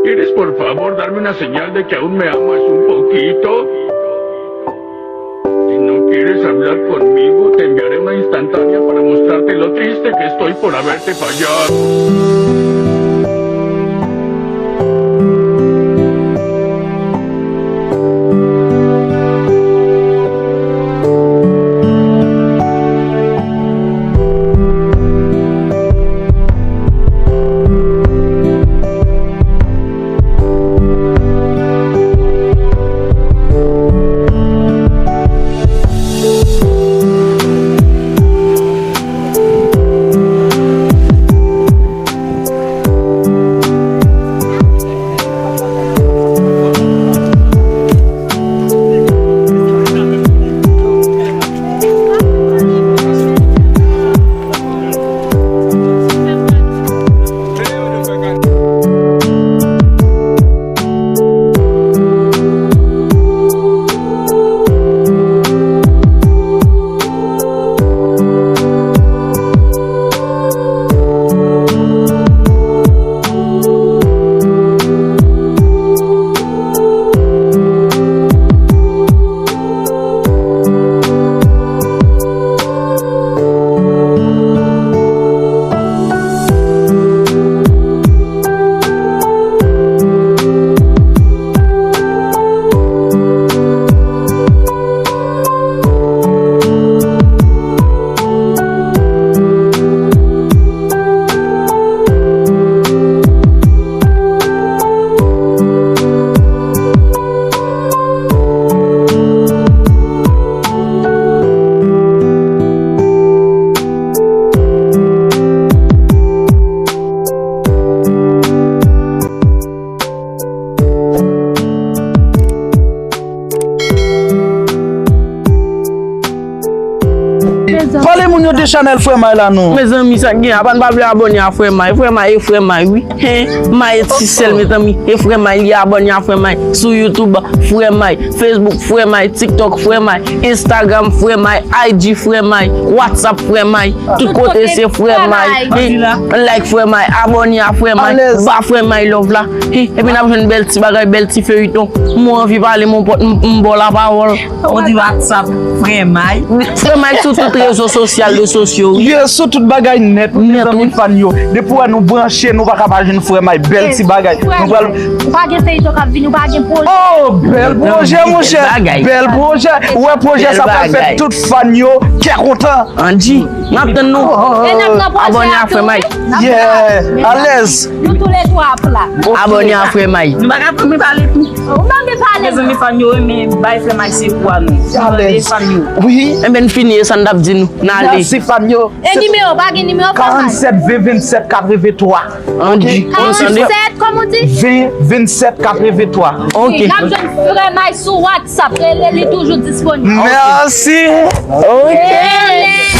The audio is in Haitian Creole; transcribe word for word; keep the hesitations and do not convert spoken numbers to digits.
¿Quieres por favor darme una señal de que aún me amas un poquito? Si no quieres hablar conmigo, te enviaré una instantánea para mostrarte lo triste que estoy por haberte fallado. Pale moun yo de chanèl Frè May la non. Mezanmi, sa k gen, apa n pa vle abòne a Frè May? Frè May e Frè May, wi. Hen, May e ti sèl, mezanmi. E Frè May, li abòne a Frè May. Sou YouTube, Frè May. Facebook, Frè May. TikTok, Frè May. Instagram, Frè May. I G, Frè May. WhatsApp, Frè May. Tout kote se Frè May. Hen, like Frè May. Abòne a Frè May. Ba Frè May love la. Hen, epi n ap jwenn bèl ti bagay, bèl ti feyiton. Mwen anvi pale, mwen pot, m, m ba w lapawòl. Ou di WhatsApp, Frè May. Frè May sou tout rezo sosyal, rezo sosyo, wi. Ye, sou tout bagay nèt, wi, mezanmi, fan yo. Depi w wè nou branche, nou pa ka pa jwenn Frè May, bèl ti bagay. Nou pral... Ou pa gen feyton k ap vini, ou pa gen pwojè. Oh, bèl pwojè, monchè. Bèl pwojè. Ou wè pwojè sa pral fè tout fan yo kè kontan. Andy, n ap tann nou. E n ap nan pwojè a tou, wi. Yeah, alèz. Nou toulètwa ap la. Abòne a Frè May. Nou pa ka tann pale tou. Ou pa vle pale. Mezanmi, fan yo, men bay Frè May se pou a nou. Alèz. Fan yo. Wi. Enben, n fini, e sa n t ap di nou. N ale. Mèsi, fan yo. E nimewo, pa gen nimewo, Frè May? Karannsèt, ven, vennsèt, katrevenntwa. Andy, ou tande? Karannsèt, kòman w di? Ven, vennsèt, katrevenntwa. Ok. N ap jwenn Frè May sou WhatsApp. Rele, li toujou disponib. Mèsi. Ok. Rele.